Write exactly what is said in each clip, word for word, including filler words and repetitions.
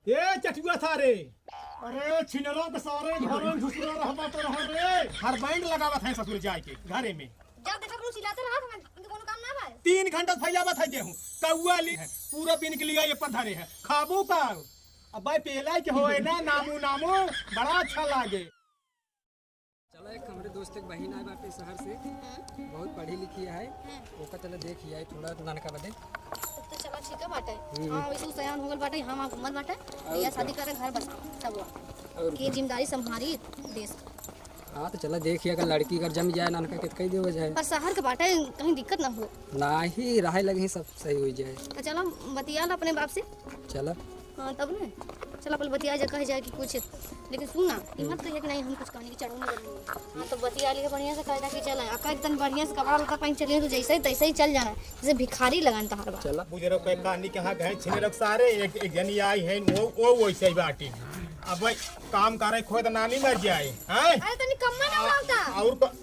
ए चटुआ सारे, अरे छिनरो के सारे, घर में घुसरो रहबा तो रह रे। हर बैंड लगावत है ससुर जाए के घरे में। जब देखा करो चिल्लाते रहत हैं, इनके कोनो काम ना भाई। तीन घंटा फैलावत है गेहूं, कौआ ली है, पूरा बिन के लिया ये पर धरे है, खाबू का? अब भाई पेला के होए ना, नामू नामू, बड़ा अच्छा लागे। चला, एक हमरे दोस्त के बहिन आए बाटे शहर से, बहुत पढ़ी लिखी है, ओका चला देखी आई थोड़ा ननका बदे। तब तो चला ठीक है बाटे। हम्म। हाँ, वैसे सयान हो गल बाटे, हम आप घूमत बाटे, और या का? शादी करे घर बसा सब और के का? जिम्मेदारी संभारी देश। हाँ, तो चला देखी, अगर लड़की अगर जम जाए ननका के, तो कही देवे जाए। पर शहर के बाटे, कहीं दिक्कत ना हो। नाही, रहे लगे ही सब सही हो जाए। तो चला बतिया ला अपने बाप से। चला। हाँ, तब ना। चला, पहले बतिया जा, कह जाए कि कुछ, लेकिन सुन ना, ई मत कहिए कि नहीं, हम कुछ कहने की चढ़ो नहीं करनी। हाँ, तो बतिया लिए बढ़िया से, कह जा कि चला, अगर एकदम बढ़िया से कपड़ा लत्ता पहन चलिए, तो जैसे ही तैसे ही चल जाना, जैसे भिखारी लगन तहार बा। चला। बुजुर्ग के कहानी कहाँ गए, छिने लोग सारे, एक, एक जनी आई है, वो, वो वैसे ही बाटी। अब भाई, काम करे खोए तो नानी मर जाए, हैं? अरे, तनी कम्मा ना आ, उड़ावता। और को-,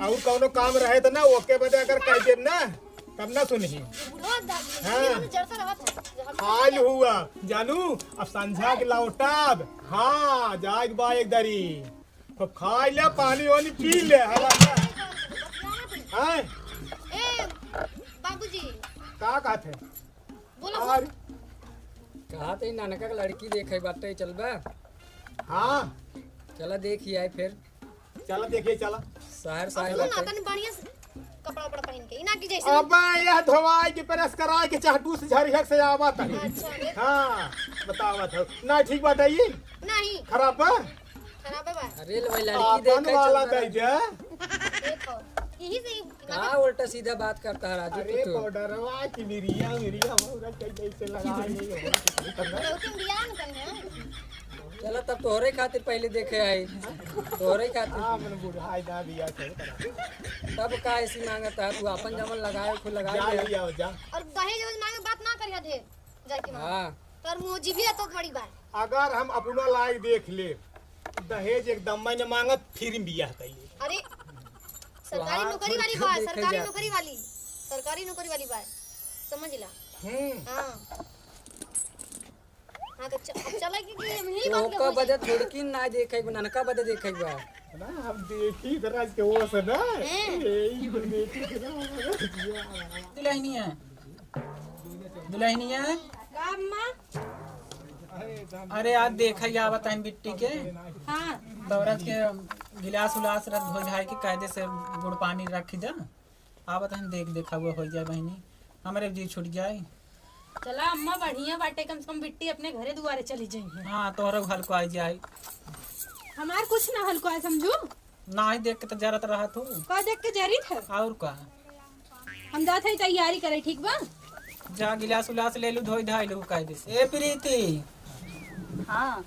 और कौनो काम रहे तो ना, ओके बदे अगर कह देब ना, तब ना सुनही। बुढ़वा दा-, हाँ। ये जरता रहत है। खाइल हुआ, जानू, अब संझा के लौटाब। हाँ, जाए के बा एक दरी। तो खाई ले, पानी वानी पी ले, हला। हाँ? ए, बाबूजी। का कहत है? बोलो। और? कहा तो ननका के लड़की देखे बाटे, चलबा? हाँ। चला देखी आई फिर। चला देखिए, चला। शहर, शहर सुनो ना, बाटे। तनी बढ़िया से कपड़ा उपड़ा पहन के, इना की जैसे। अब यह धोवाई के, प्रेस कराई के, चाहटू से झरिहक से आवत है। अच्छा, ये हाँ, बतावत हो। ना ठीक बात है ये? नहीं। खराब बा? खराब है बा। अरे, ले भाई, लड़की आपन देखे वाला चल दे रहा। दे। देखो, यही से ही का उल्टा सीधा बात करता है राजू अरे, तू तो? पाउडरवा की मिरिया, मिरिया, हमरा कहीं कैसे लगा रही हो? लौकी मिरिया न कहीं है। चला, तब तोहरे खातिर पहले देखे आई, तोहरे खातिर। हाँ, मन बुढ़ाई दा दिया थे। तब का ऐसी मांगता है, तू अपन जमन लगाए, खुद लगाए जा ले। लिया जा। और दहेज वहेज मांगे बात ना करिया ढेर, जाके मांग। हाँ। तोर मुँह जीभी है तो बड़ी बात। अगर हम अपना लायक देख ले, दहेज एकदम मैं न मांगत, फिर बियाह कर ले। अरे, सरकारी तोहार नौकरी वाली थोड़ी बात, देखे सरकारी जात नौकरी है। वाली, सरकारी नौकरी वाली बात, समझ ला। हम्म। हाँ। हाँ, तो च-, अब चला कि, कि हम ही तो बात ओका बोली। बदे थोड़की ना देखे के बा, ननका बदे देखे के बा। ना, हम देखी तो राज के वो से ना। हैं? यही तो देखी तो ना। दुल्हनिया, दुल्हनिया। का अम्मा? अरे, आज देखा या बताइन बिट्टी के। हाँ। दौरत के गिलास उलास रख धो धाय के कायदे से गुड़ पानी रख दे। आवत हन, देख देखा हुआ हो जाए बहिनी, हमरे जी छूट जाए। चला अम्मा, बढ़िया बाटे, कम से कम बिट्टी अपने घरे दुआरे चली जाइए। हाँ, तोहरो हल्को आई जाए। हमार कुछ ना हल्को है, समझू। ना ही देख के तो जरत रहा तू। का देख के जरित है? और का? हम जात है तैयारी करे, ठीक बा? जा गिलास उलास ले लू, धोई धाई लू कायदे से। ए प्रीति। हाँ।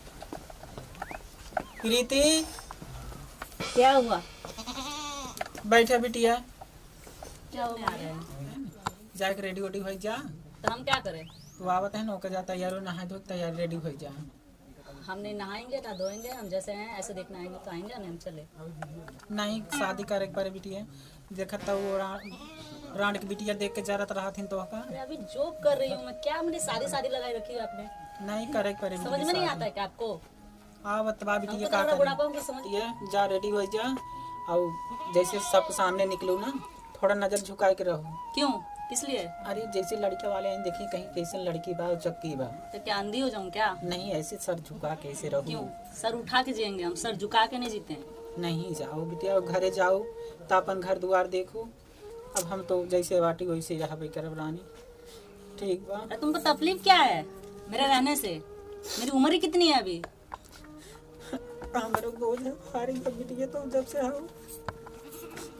प्रीति। क्या हुआ? बैठा बिटिया। क्या हो गया? जाके रेडी वेडी हो जा। तो हम क्या करें? तू आवत है ना, ओके जा तैयार हो, नहाए धो के तैयार रेडी हो जा। हम नहीं नहाएंगे ना धोएंगे, हम जैसे हैं ऐसे देखने आएंगे तो आएंगे, नहीं हम चले। नहीं, शादी करे के परे बिटिया, देखत तो वो रा-, रांड के बिटिया देख के जरत रहत हिन तो का। अरे अभी जोक कर रही हूँ मैं, क्या मैंने शादी शादी लगाई रखी है आपने? नहीं करे के परे समझ बिटिया में नहीं शादी। आता है क्या आपको? हाँ, बतवा बिटिया हमको तो का थोड़ा करे? बुढ़ापा हमको समझ ये जा रेडी हो जा, और जैसे सबके सामने निकलू ना, थोड़ा नजर झुकाए के रहो। क्यों? किस लिए? अरे, जैसे लड़के वाले हैं, देखी कहीं कैसन लड़की बा, चक्की बा। तो क्या अंधी हो जाऊं क्या? नहीं, ऐसे सर झुका के ऐसे रहो। क्यों? सर उठा के जिएंगे हम, सर झुका के नहीं जीते हैं। नहीं, जाओ बिटिया, घरे जाओ, तो अपन घर दुआर देखो। अब हम तो जैसे बाटी वैसे रहबे करब रानी, ठीक बा। अरे, तुमको तकलीफ क्या है मेरे रहने से? मेरी उम्र ही कितनी है अभी? हमरो बोझ है भारी, तो बिटिया तो जब से हो,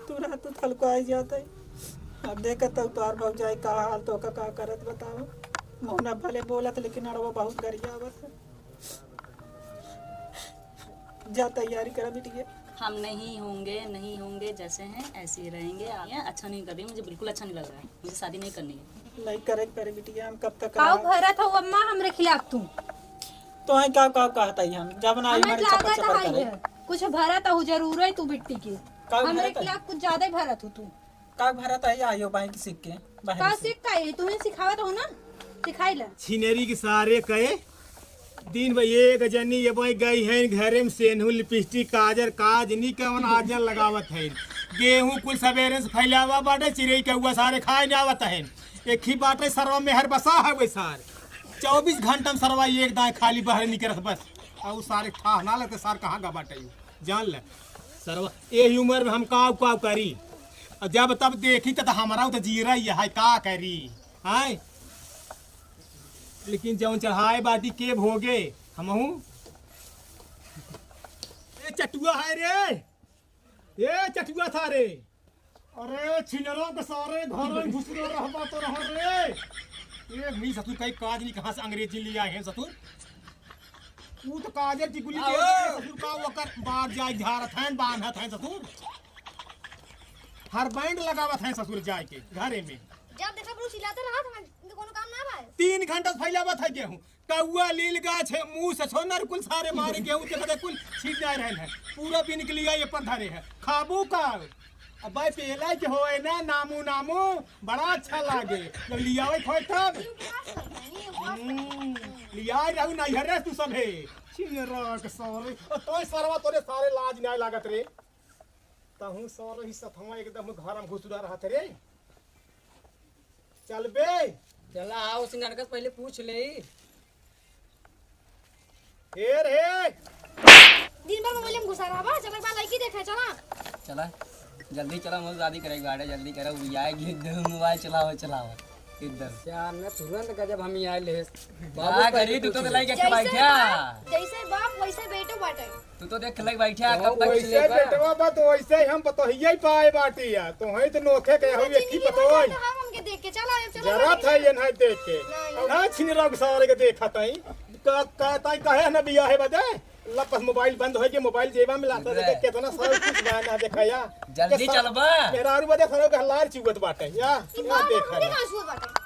तू रह, तू थलको आई जात है। अब देखत हूँ तोहार भौजाई का हाल, तो का, का करत बताओ। मोहना भले बोलत, लेकिन अड़वा बहुत गरियावत है। जा तैयारी करा बिटिया। हम नहीं होंगे, नहीं होंगे, जैसे हैं ऐसे ही रहेंगे। आप ये अच्छा नहीं कर रही, मुझे बिल्कुल अच्छा नहीं लग रहा है, मुझे शादी नहीं करनी है। नहीं करे के परे बिटिया, हम कब तक काऊ रहा? भरत हो अम्मा हमरे खिलाफ तू? तो है का, का कहता ही हम, जब ना हमें हमारे चपर लागत चपर है करे। ये। कुछ भरत हो जरूर है तू बिट्टी के। का हमरे भरत है? खिलाफ कुछ ज्यादा ही भरत हो तू। का भरत है, आयो बाई की सीख के, बाहर का से। सीख का है? तुम्हें सिखावत हो ना, सिखाई ले। छिनेरी के सारे कहे, दिन भर एक जनी ये भाई गई है घरे में, सेन्हू, लिपस्टिक, काजर, काज नी कवन आजन लगावत है। गेहूं कुल सबेरे से फैलावा बाटे, चिरई कौआ सारे खाए न आवत है। एक ही बाटे सरवा में हर बसा है वही सार। चौबीस घंटा में सरवा एक दाएं खाली बहरे निकरत बस। और सारे ठाह ना लगते सार कहाँ गा बाटे यू। जान ले सरवा, यही उम्र में हम काव काव करी। और जब तब देखी त हमरा तो जीरा ही है, का करी? हैं? लेकिन जौन चढ़ाए बाटी के भोगे, हमहू। ए चटुआ है रे, ए चटुआ था रे। अरे छिनरो के सारे घर में घुस रहा रहबा तो रह रे। ए मी ससुर कई काज नहीं, कहाँ से अंग्रेजी ले आए हैं ससुर? ऊ तो काजर टिकुली के आओ। ससुर का ओकर बाहर जाए झारत हैं, बांधत हैं ससुर। हर बैंड लगावत हैं ससुर जाए के घरे में। जब देखा बरू चिल्लाते रहा, हमें इनके कोनो काम ना भाई। तीन घंटा से फैलावत है गेहूं। कौआ लील गाछ है, मुंह से छोनर कुल सारे मारे गेहूं के बदे कुल छीट जाए रहल है। पूरा बिन के लिया ये पर धरे है। खाबू का? अब भाई पेला के होए ना नामू नामू, बड़ा अच्छा लागे। जब लियावे खोए तब। ये उपवास करता है, ये उपवास करता है। हम्म, लियाए रहू ना हरे तू सभे। छिनरा के सारे। और तोय सरवा तोरे सारे लाज नहीं लागत रे। तहूँ सौ रही सथवा एकदम घर में घुसुरा रहत रे। चल बे। चला आओ, सिंगनका से पहले पूछ ले। ए रे। दिन भर मोबाइल में घुसा रहा बा, जब एक बार लड़की देखे, चला। चला, जल्दी चला, मोबाइल शादी करेगी बाटे, जल्दी करा, वो आएगी एकदम मोबाइल चलाओ, चलाओ। एकदम। सियान में तुरंत गजब हम ही आए ले। का करी, तू तो लइके जैसे बैठा। बाप, जैसे बाप, वैसे बेटो बाटे। तू तो देख लइके बैठा, तो कब तक वैसे चिल्लेबा? बेटवा बा, तो वैसे ही हम पतोहिया ही पाए बाटी या। तो है तो नोखे के हम एक ही पतोही। तो हम हमके देख के चला, चला जरा था ये नहीं देख के। नहीं। ना छिन रंग सारे के देखा तई। का, का तई कहे ना बिया है बदे? लपस मोबाइल बंद होई के मोबाइल जेबा में लाता देखे कितना सारा कुछ बा ना देखा या। जल्दी चलबा। मेहरारू बदे खरो के लार चुगत बाटे या। ई या बार देखा हमके ना। का छुए बाटे?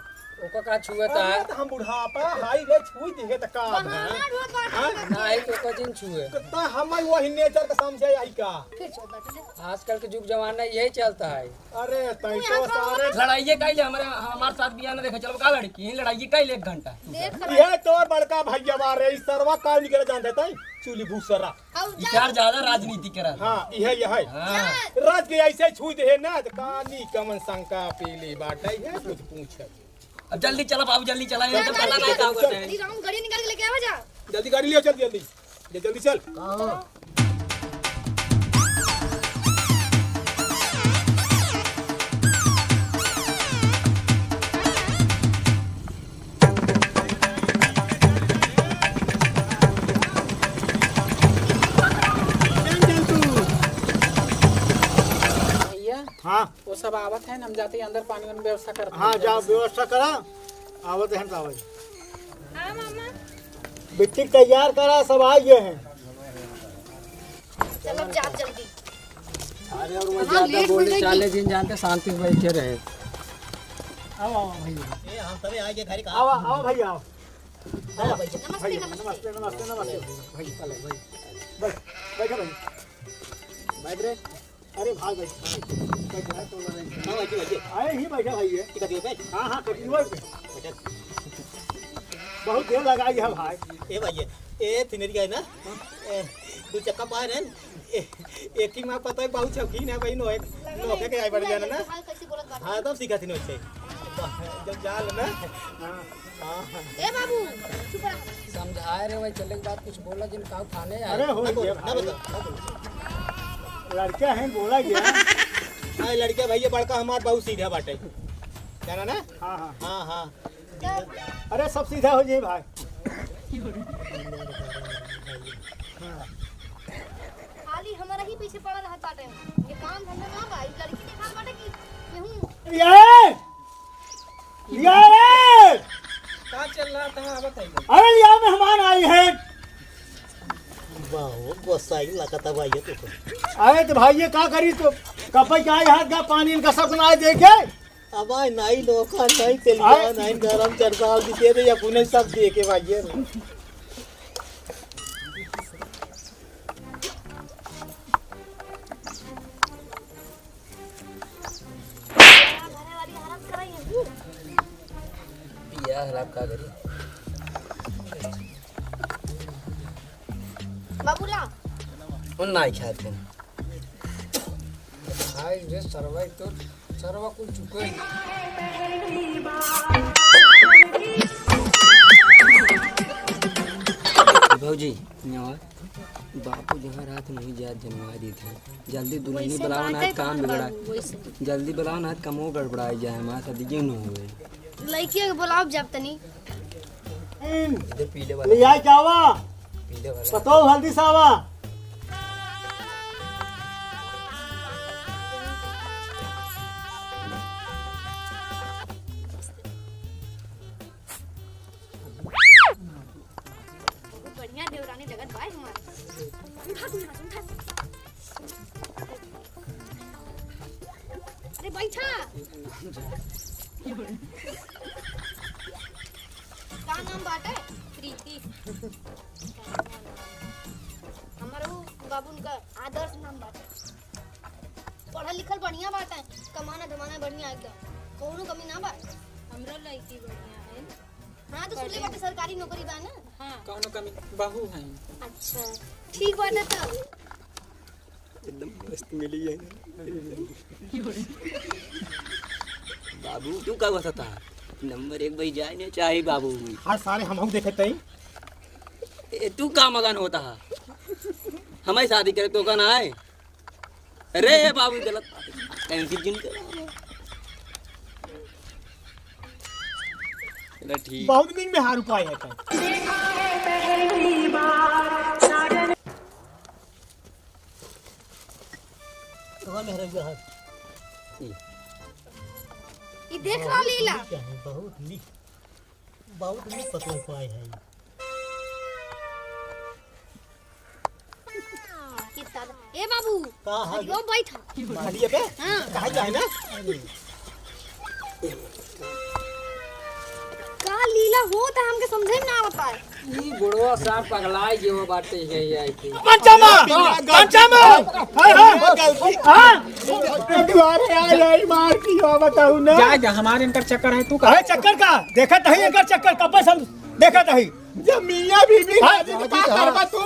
ओका का छुए ता? अरे त हम बुढ़ापा हाई रे छुई दिहे त का बा? बहाना ढोत बाटे हाँ? हमके। ना, आई तो ओका जिन छुए। त हम वही नेचर के समझे आई का? फिर चल बाटे ले। आजकल के जुग जमाना यही चलता है। अरे तई तू तो यहाँ सारे लड़ाइये काई ले हमारे, हमारे साथ बिया ना देखे चलो का लड़की, यहीं लड़ाइये काई ले एक घंटा। देख ये तोर बड़का भैया बा रे, ई सरवा काल निकल जान देता है, चूली भूसरा। ई चार ज्यादा राजनीति करा। हाँ, इहे, इहे। हाँ। राज के ऐसे छू दे है ना, तो कानी कमन शंका पीली बाटे है, कुछ पूछे। अब जल्दी चला बाबू, जल्दी चला, ये तो चल, पता चल, नहीं का चल, होता है। जल्दी राउंड गाड़ी निकाल के लेके आवा जा। जल्दी गाड़ी लियो, चल जल्दी। ले जल्दी चल। भैया, हाँ। वो सब आवत है, हम जाते ही अंदर पानी वानी व्यवस्था करते हैं। हाँ, जाओ, व्यवस्था करा, आवत है, आवत। हाँ, मामा। बिट्टी तैयार करा, सब आ गए हैं। चलो, अब जाओ जल्दी। अरे, और वो हाँ, ज्यादा लेट हो बोले, जाएगी। चाले दिन जानते, शांति से बैठे रहे। आओ, आओ, भैया। ए, हम तभी आगे घर का। आओ, आओ, भैया, आओ। आओ, भैया। नमस्ते, भैया, नमस्ते। नमस्ते, नमस्ते, नमस्ते। भैया, चलो, भैया। बैठ, बैठो, भैया। बैठ रे। अरे, भाग, बैठ, भाग। बैठ, बैठ, तो बैठ। हाँ, बैठिए, बैठिए। अरे, ही बैठा, भैया। ठीक है, ठीक है। हाँ, हाँ, कटिंग पे। बैठा। बहुत देर लगा गया, भाई। ए, भैया, ए, थिनरी का है ना? ए, दो चक्का पाए रहे। ए, एक ही माँ पता है, बहुत शौकीन है भाई, नोहे, नोखे के आई बढ़ जाना ना। हाँ, तब सीखा थी नोहे से। जब जाल ना। हाँ। ए बाबू, चुप रह। समझाए रे भाई, चले के बाद कुछ बोला जिन काऊ ठाने आए। अरे हो ना बोलो, गया ना भाई। बोलो, ना बोलो। लड़का है, बोला गया। हाँ, लड़का भैया बड़का हमार बहुत सीधा बाटे। जाना ना? हाँ, हाँ। हाँ, हाँ। अरे सब सीधा हो जाए भाई। खाली हमारा ही पीछे पड़ा रहत बाटे। ये काम धंधा ना बा, ई लड़की देखा बाटे कि केहू ये! ये! का चल रहा था, बताइए। अरे, यहाँ मेहमान आए हैं। वाह, गोसाई लगता भाई ये तो। अरे, तो भाई, ये का करी तो? कपई के आए हाथ का पानी इनका सब सुनाए देखे। अब आए नाई लोका, नाई तेलिया, आए। नाई गरम चरसाल दिखे रे, या पुणे सब देखे भाई ये। बियाह हराम का करी? बाबू ला। उन नाई खात है। भाई रे सरवा, तो सरवा कुल चुके। भौजी, यहाँ बापू जहाँ रहत वहीं जात जनवा देत है। जल्दी दुल्हनी वैसे बुलाओ ना, बाटे काम तोहर बिगड़ा। बाबू, वैसे। जल्दी बुलाओ ना, कमो गड़बड़ाई जाए, हमार शादी क्यों न होवे। लइकिया के बुलाओ जब तनी। इधर पीले वाला। ले आए जावा। पीले वाला। पतोह हल्दी सावा। बहुत बढ़िया देवरानी लगत बाय हमार। उठा तू यहाँ से, उठा। अरे बैठा। का नाम बाटे? प्रीति। हमारो बाबू उनका आदर्श नाम बाटे। पढ़ल लिखल बढ़िया बाटे, कमाना धमाना बढ़िया एकदम, कौनो कमी ना बा। हमरो लड़की बढ़िया है। हाँ, तो सुनले बाटे सरकारी नौकरी बा ना? हाँ। कौनो कमी, बहू है। अच्छा, ठीक बाटे तब। एकदम मस्त मिली है। बाबू, तू का बता था? नंबर एक भाई जाए ने चाहे बाबू। हाँ, सारे हम हूँ देखे तई। ए, तू का मगन होता है? हमारी शादी करे तो का ना है? अरे बाबू, गलत बात है। कहीं की जिन करो। चलो ठीक। बहुत दिन में हार उपाय है कहीं। कहाँ मेहरा हुआ है? ये देख ला लीला। क्या है? बहुत ली, बहुत ली पकड़ पाए है। कितना? ए बाबू, का है? यो बैठ। हटिए बे। हाँ। कहाँ जाए ना? का लीला होत है, हमके समझे में ना आवत है। ई बुढ़वा साहब पगलाए गए बाटे, यही आई थी। पंचमा! पंचमा! हाँ, हाँ। हाँ? दुआरे आ जाई मार की हो, बताऊ ना। जा, जा, हमारे इनकर चक्कर है, तू का? अरे चक्कर का? देखत ही इनकर चक्कर, कब से हम देखत ही। जब मियाँ बीबी हाँ? राजी तो का करबा तू?